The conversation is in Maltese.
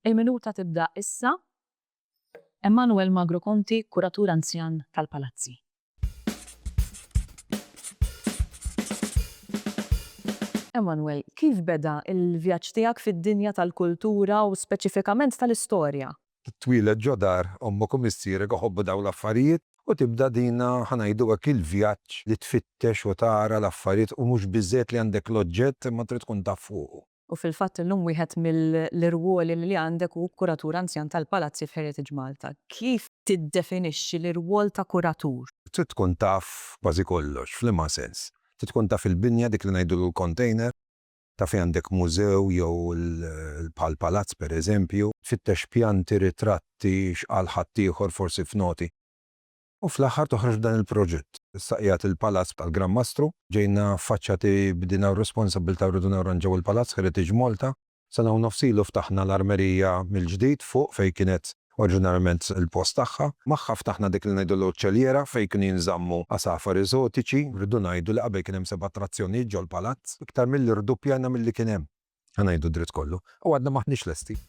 Il-minuta tibda issa. Emmanuel Magro Conti, Kuratur Anzjan tal-Palazzi. Emmanuel, kif beda l-vjaġġ tiegħek fid-dinja tal-kultura u speċifikament tal-istorja? Titwieled ġo dar ommok u missierek iħobbu dawn l-affarijiet u tibda dina, ħa ngħidu hekk, il-vjaġġ li tfittex u tara l-affarijiet u mhux biżżejjed li għandek l-oġġett imma trid tkun taf fuqu. U fil-fatt illum wieħed mill-irwoli li għandek hu kuratur anzjan tal-palazzi f'Heritage Malta. Kif tiddefinixxi l-irwol ta' kuratur? Trid tkun taf kważi kollox. F'liema sens? Trid tkun taf il-binja, dik li ngħidulu l-container, taf fejn għandek mużew jew bħal palazz pereżempju. Tfittex pjanti, ritratti, x'qal ħaddieħor forsi f'noti. U fl-aħħar toħroġ b'dan il-proġett. Issa qiegħed il-Palazz tal-Gran Mastru. Ġejna affaċċjati b'din r-responsabbiltà rridu narranġaw il-Palazz Heritage Malta. Sena u nofs ilu ftaħna l-armerija mill-ġdid fuq fejn kienet oriġinarjament il-post tagħha. Magħha ftaħna dik li ngħidulha ċ-ċelliera fejn kienu jinżammu għasafar eżotiċi. Rridu ngħidu li qabel kien hemm seba' attrazzjonijiet ġol-palazz, iktar milli rduppjajna milli kien hemm. Ħa ngħidu d-dritt kollu. U għadna m'aħniex lesti.